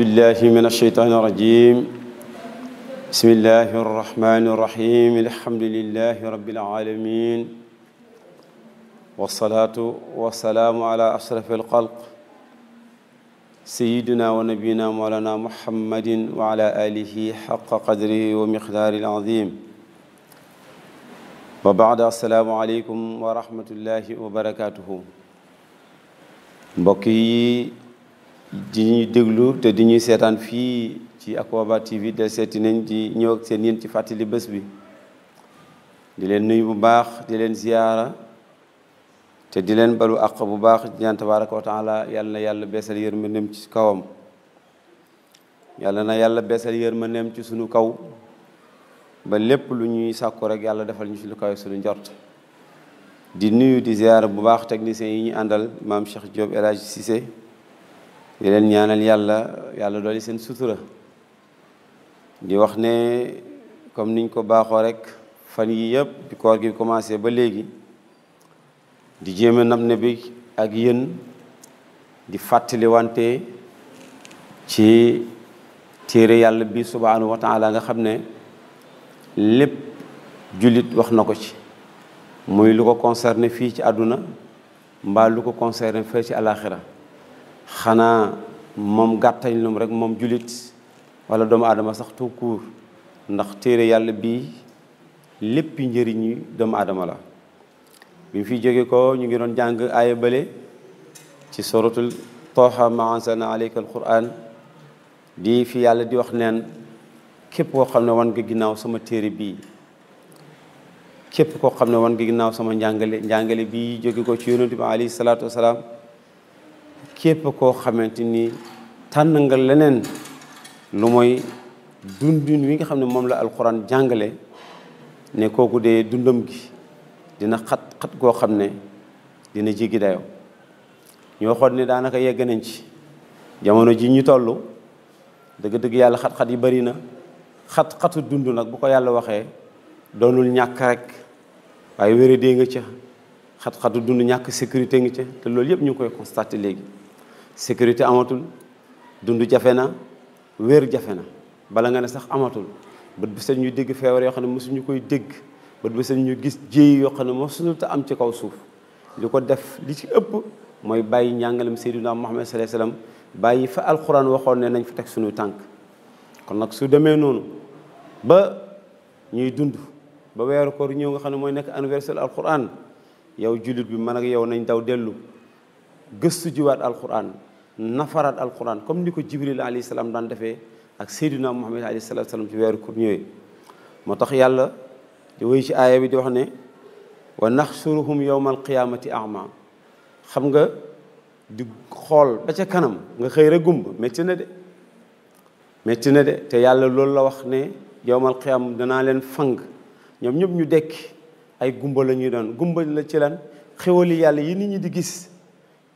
بالله من الشيطان الرجيم بسم الله الرحمن الرحيم الحمد لله رب العالمين والصلاة والسلام على أشرف الخلق سيدنا ونبينا مولانا محمد وعلى آله حق قدره ومقداره العظيم وبعد السلام عليكم ورحمة الله وبركاته mbokk yi di ñuy déglu te di ñuy seetaan fii ci Akwaba TV del seeti nañ di ñëw ak seen yéen ci fàttali bés bi di leen nuyu bu baax di leen ziyaara te di leen balu àq bu baax di ñaan tabaaraka wa taala yàlla na yàlla beesal yërmandeem ci kawam yàlla na yàlla beesal yërmandeem ci sunu kaw ba lépp lu ñuy sàkku rek yàlla defal ñu ci lu kaw sunu njort di nuyu di ziyaara bu baax techniciens yi ñu àndal maam Cheikh Diop El Hadj Cissé di leen ñaanal yàlla dooli seen sutura di wax ne comme niñ ko baaxoo rek fan yi yëpp di koor gi commencé ba léegi di jéem a nam ne bi ak yéen di fàttali wante ci téere yàlla bi subhanahu wa taala nga xam ne lépp jullit wax na ko ci muy lu ko concerné fii ci àdduna mbaa lu ko concerné fii ci alaxira xanaa moom gàttañ lum rek moom jullit wala doomu aadama sax tout court ndax téere yàlla bii lépp njëriñu doomu aadama la bi mu fi jóge ko ñu ngi doon jàng aaya bële ci suratul Taaha ma anzalna alayka alquran di fi yàlla di wax neen képp koo xam ne wan nga ginnaaw sama téere bii képp koo xam ne wan nga ginnaaw sama njàngale bii jóge ko ci yonent bi alayhi salaatu wasalaam képp koo xamante ni tànn nga leneen lu mooy dundin wi nga xam ne moom la alquran jàngale ne kooku dee dundam gi dina xat goo xam ne dina jéggi dayoo ñu waxoon ne daanaka yegg nañ ci jamono ji ñu toll dëgg-dëgg yàlla xat-xat yi bari na xat-xatu dund nag bu ko yàlla waxee doonul ñàkk rek waaye wéradee nga ca xat-xatu dund ñàkk sécurité nga ca te loolu yëpp ñu ngi koy constaté léegi sécurité amatul dund jafe na wér jafe na bala nga ne sax amatul bët bi seen ñu dégg feebar yoo xam ne mosuñu koy dégg bët bi seen ñu gis jéey yoo xam ne mosuñu ta am ci kaw suuf li ko def li ci ëpp mooy bàyyi njàngalem Seydina Muhammad sallallahu alayhi wasallam bàyyi fa alxuraan waxoon ne nañ fa teg suñu tànk kon nag su demee noonu ba ñuy dund ba weeru koor ñëw nga xam ne mooy nekk anniversaire alxuraan yow jullit bi man ak yow nañ daw dellu gëstu jiwaat alxuraan nafaraat alxuraan comme ni ko Jibril alayhi salaam daan defee ak Seydina Muhammad alayhi salaatu salaam ci weeru koor ñëwee moo tax yàlla di wéy ci aaya bi di wax ne wa naxsuruhum yawma alqiyamati a'ma xam nga di xool ba ca kanam nga xëy rek gumba métti na de te yàlla loolu la wax ne yawmal qiyaam danaa leen fang ñoom ñëpp ñu dekki ay gumba la ñuy doon gumba la ci lan xéwali yàlla yi nit ñi di gis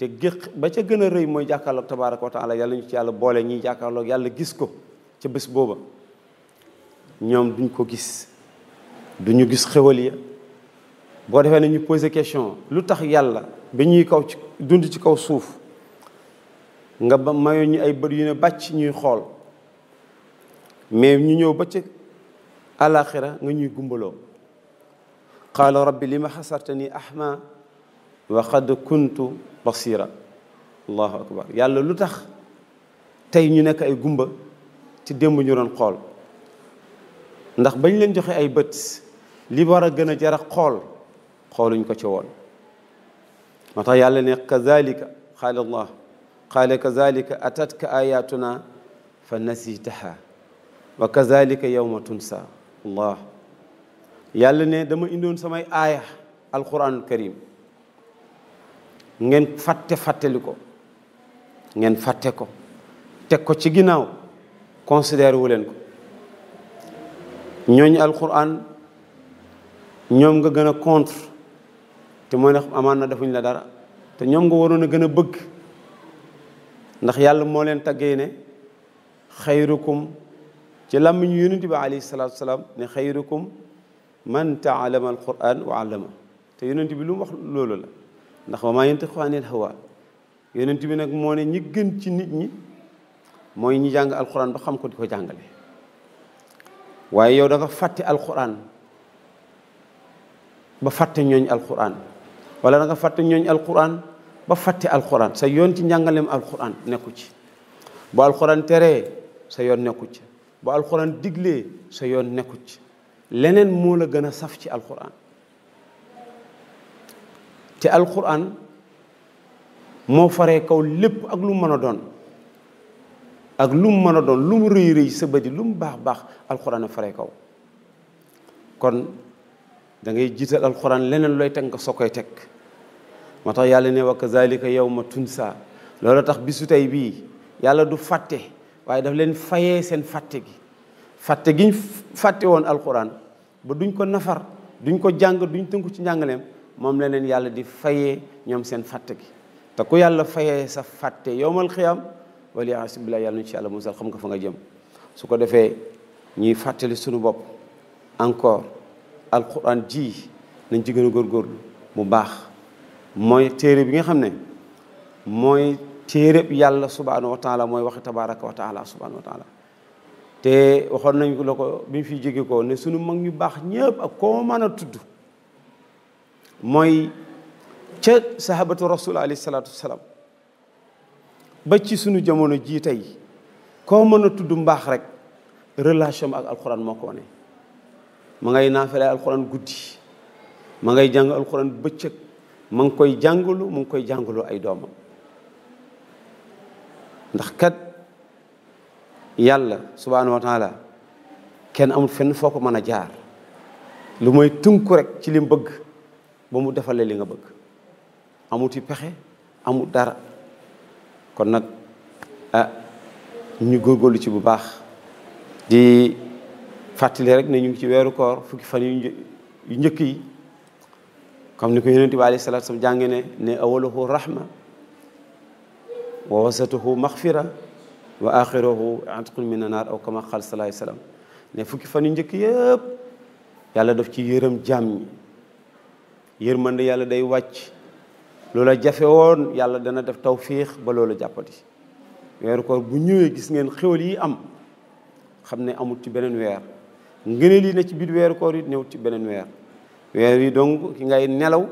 te géq ba ca gën a rëy mooy jàkkaarloog tabaaraka wa taala yàlla ñu ci yàlla boole ñiy jàkkaarloog yàlla gis ko ca bés booba ñoom duñ ko gis duñu gis xéwali ya boo defee ne ñu posé question lu tax yàlla ba ñuy kaw ci dund ci kaw suuf nga ba mayoon ñu ay bët yu ne bàcc ñuy xool mais ñu ñëw ba ca alaxira nga ñuy gumbaloo qaala rabbi lima xasartani ahma wa qad kuntu basira allahu akbar yàlla lu tax tey ñu nekk ay gumba ci démb ñu doon xool ndax bañ leen joxe ay bët li war a gën a jara xooluñ ko ci woon moo tax yàlla ne kazalika qaala allah qaala kazalika atatka ayatuna fa nasitaha wa kazalika yawma tunsa allah yàlla ne dama indoon samay aaya alquranul karim ngeen fàttali ko ngeen fàtte ko teg ko ci ginnaaw considéré wu leen ko ñooñu alquran ñoom nga gën a contre te mooy ndax amaan na defuñ la dara te ñoom nga waroon a gën a bëgg ndax yàlla moo leen taggee ne xayrukum ci làmmiñu yonent bi alayhi salaatu wasalaam ne xayrukum man taalama alquran wa allama te yonent bi lu mu wax loolu la ndax wa maa yantiqu anil hawa yonent bi nag moo ne ñi gën ci nit ñi mooy ñi jàng alquran ba xam ko di ko jàngale waaye yow da nga fàtte alquran ba fàtte ñooñ alquran wala da nga fàtte ñooñ alquran ba fàtte alquran sa yoon ci njàngaleem alquran nekku ci bu alquran teree sa yoon nekku ci bu alquran diglee sa yoon nekku ci leneen moo la gën a saf ci alquran te alquran moo faree kaw lépp ak lu mën a doon ak lu mu mën a doon lu mu rëy rëy sa bëdi lu mu baax baax alquran a faree kaw kon da ngay jiital alquran leneen looy teg nga soo koy teg moo tax yàlla ne wa kazalika yawma tunsa loolu tax bisu tey bii yàlla du fàtte waaye daf leen fayee seen fàtte gi fàtte giñ fàtte woon alquran ba duñ ko nafar duñ ko jàng duñ tënku ci njàngaleem moom leneen yàlla di fayee ñoom seen fàtte gi te ku yàlla fayee sa fàtte yowmal xiyam waliyasu billah yàlla nu ci yàlla musal xam nga fa nga jëm su ko defee ñuy fàttali suñu bopp encore alquran ji nañ ci gën a góorgóorlu mu baax mooy téere bi nga xam ne mooy téere yàlla subhanahu wa taala mooy waxi tabaraka wa taala subhanahu wa taala te waxoon nañ ko la ko bi ñu fiy jóge ko ne suñu mag ñu baax ñëpp ak koo mën a tudd mooy ca sahabatu rasul alayhi salaatu wasalaam ba ci suñu jamono jii tey koo mën a tudd mbaax rek relation ak alquran moo ko wane ma ngay naafale alquran guddi ma ngay jàng alquran bëccëg ma ngi koy jàngalu mu ngi koy jàngalu ay doomam ndax kat yàlla subhanahu wa taala kenn amul fenn foo ko mën a jaar lu mooy tënku rek ci li mu bëgg ba mu defalee li nga bëgg amuti pexe amul dara kon nag ñu góorgóorlu ci bu baax di fàttali rek ne ñu ngi ci weeru koor fukki fan yu njëkk yi comme ni ko yonent bi alayhi salaatu salaam jànge ne awaluhu rahma wa wasatuhu maghfira wa axiruhu atqun min naar aw kama qaal sallallahu alayhi wasallam ne fukki fan yu njëkk yëpp yàlla daf ci yërëm jaam ñi yërmande yàlla day wàcc loola jafe woon yàlla dana def tawfiix ba loola jàppati weeru koor bu ñëwee gis ngeen xéwal yi am xam ne amul ci beneen weer ngëneel yi ne ci biir weeru koor yi ñëw ci beneen weer yi donc ki ngay nelaw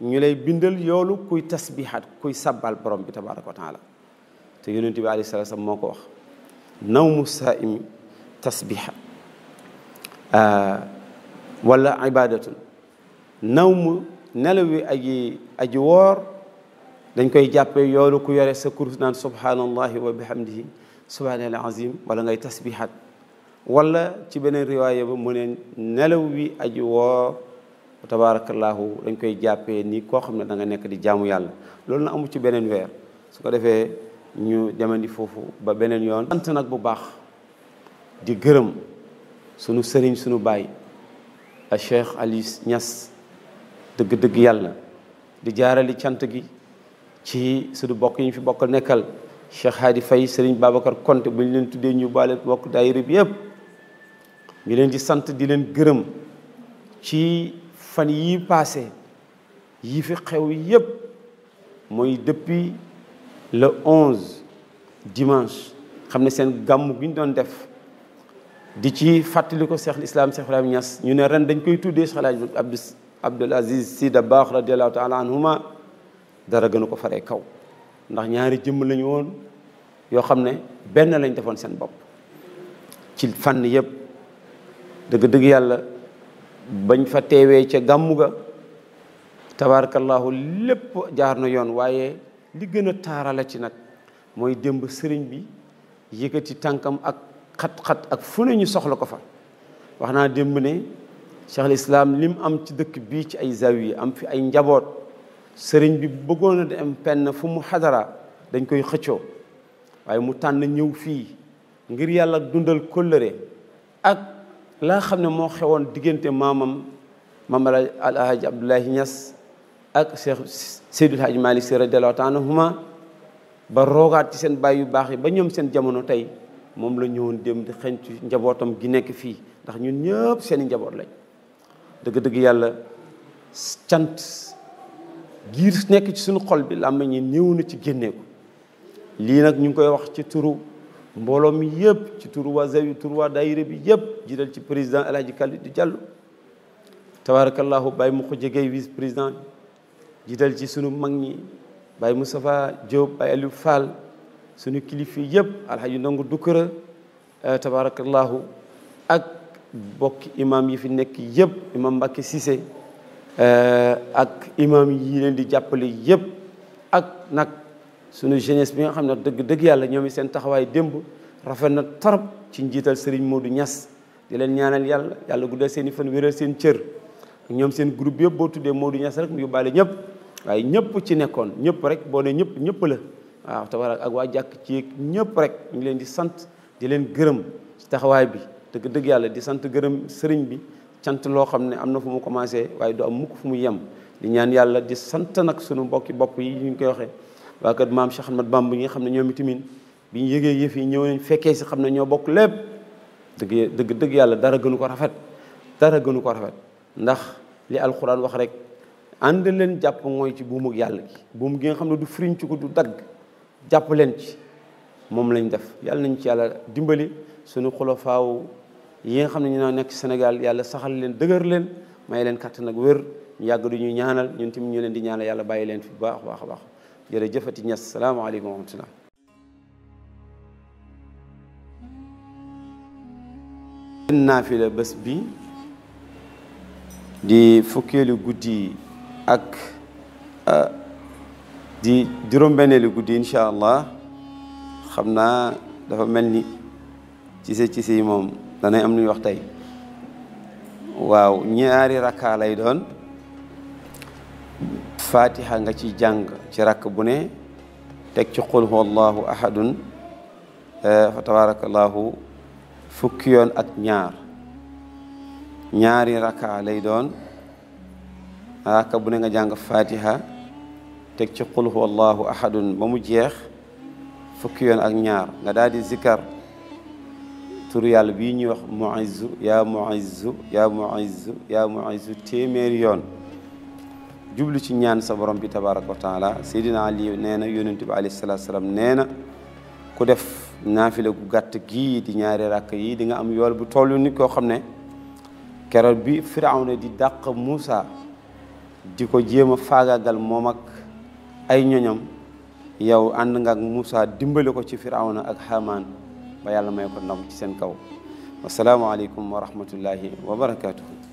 ñu lay bindal yoolu kuy tasbihaat kuy sabbal borom bi tabaraka wa taala te yonent bi alayhi salaatu salaam moo ko wax nawmu saa'imi tasbiha wala ibadatun nawmu nelawi aji woor dañ koy jàppee yoolu ku yore sa kurus naan subhanallahi wa bihamdihi subhanal azim wala ngay tasbihaat wala ci beneen riwaaya ba mu ne nelaw wi aji woor tabarakallahu dañ koy jàppee ni koo xam ne da nga nekk di jaamu yàlla loolu na amu ci beneen weer su ko defee ñu demandi foofu ba beneen yoon sant nag bu baax di gërëm sunu sëriñ sunu baay a Cheikh Ali Niass dëgg-dëgg yàlla di jaarali cant gi ci suñu bokk yi ñu fi bokkal nekkal Cheikh Hadi Faye sëriñ Babacar Konte bu ñu leen tuddee ñu baale bokk daayira bi yëpp ñu leen di sant di leen gërëm ci fan yii passé yi fi xew yëpp mooy depuis le 11 dimanche xam ne seen gàmm gi ñu doon def di ci fàttali ko Cheikh l'Islam Cheikh Ibrahima Niass ñu ne ren dañ koy tuddee Cheikh Alhaji Abdoul Aziz Sy Dabakh radiallahu taala anhuma dara gënu ko faree kaw ndax ñaari jëmm lañu woon yoo xam ne benn lañ defoon seen bopp ci fànn yëpp dëgg-dëgg yàlla bañ fa teewee ca gàmmu ga tabarakallahu lépp jaar na yoon waaye li gën a taarala ci nag mooy démb sëriñ bi yëkkati tànkam ak xat-xat ak fu ne ñu soxla ko fa wax naa démb ne Cheikh al Islam lim am ci dëkk bii ci ay zawiya am fi ay njaboot sëriñ bi bëggoon a dem penn fu mu xadara dañ koy xëccoo waaye mu tànn ñëw fii ngir yàlla dundal kóllëre ak laa xam ne moo xewoon diggante maam Alhaji Abdoulaye Niass ak Cheikh Seydil Hadji Malick Sy radiyallahu ta'ala anhuma ba roogaat ci seen baay yu baax yi ba ñoom seen jamono tey moom la ñëwoon dem di xentu njabootam gi nekk fii ndax ñun ñëpp seen i njaboot lañ dëgg-dëgg yàlla cant giir nekk ci suñu xol bi làmmiñ ñi néew na ci génneeku lii nag ñu ngi koy wax ci turu mbooloo mi yëpp ci turu waa Zawi turu waa daayira bi yëpp jiital ci président El Hadji Kalidou Diallo tabarakallahu Baye mu ko jegey vice président jiital ci sunu mag ñi Baye Moustapha Diop Baye Aliou Fall sunu kilifa yëpp alhaji Ndongo Dukura tabarakallahu ak bokki imam yi fi nekk yëpp imam Mbacke Cissé ak imam yi leen di jàppale yëpp ak nag sunu jeunesse bi nga xam ne dëgg yàlla ñoom i seen taxawaay démb rafet na torop ci njiital Serigne Modou Niass di leen ñaanal yàlla guddal seen i fan wéral seen cër ñoom seen groupe yëpp boo tuddee Modou Niass rek mu yóbbaale ñëpp waaye ñëpp ci nekkoon ñëpp rek boo ne ñëpp la waaw tabarak ak waa jàkk ci ñëpp rek ñu ngi leen di sant di leen gërëm ci taxawaay bi dëgg yàlla di sant gërëm sëriñ bi cant loo xam ne am na fu mu commencé waaye du am mukk fu mu yem di ñaan yàlla di sant nag sunu mbokki bopp yi ñu koy waxee waa kat maam Cheikh Ahmad Bamba ñi nga xam ne ñoom itamit bi ñu yëgee yëf yi ñëw nañ fekkee si xam ne ñoo bokk lépp dëgg yàlla dara gënu ko rafet ndax li alxuraan wax rek ànd leen jàpp mooy ci buumug yàlla gi buum gi nga xam ne du firiñ ci ko du dagg jàpp leen ci moom lañ def yàlla nañ ci yàlla dimbali sunu xulafaaw yi nga xam ne ñu noo nekk Sénégal yàlla saxal leen dëgër leen may leen kattan ak wér ñu yàgg du ñuy ñaanal ñun tamit ñu leen di ñaanal yàlla bàyyi leen fi bu baax a baax jërëjëfati Niass salaamaaleykum wa rahmatullah naafila bés bi di fukkeelu guddi ak di juróom-benneelu guddi incha allah xam naa dafa mel ni ci yi moom danay am lu ñu wax tey waaw ñaari rakka lay doon fatiha nga ci jàng ci rakk bu ne teg ci qul huwa allahu ahadun fa tabarakallahu fukki yoon ak ñaari rakka lay doon rakka bu ne nga jàng fatiha teg ci qul huwa allahu ahadun ba mu jeex fukki yoon ak nga daal di zikar tur yàlla bii ñuy wax muizzu yaa muizzu yaa muizzu yaa muizzu téeméeri yoon jublu ci ñaan sa borom bi tabaraka wa taala Seydina Ali nee na yonent bi alayhi salaatu salaam nee na ku def naafila gu gàtt gii di ñaari rakk yi di nga am yool bu toll nit koo xam ne keroog bi Firawna di dàq Muusa di ko jéem a faagaagal moom ak ay ñoñam yow ànd nga ak Muusa dimbali ko ci Firawna ak Haamaan ba yàlla may ko ndam ci seen kaw wassalaamu aleykum wa rahmatullahi wa barakatuhu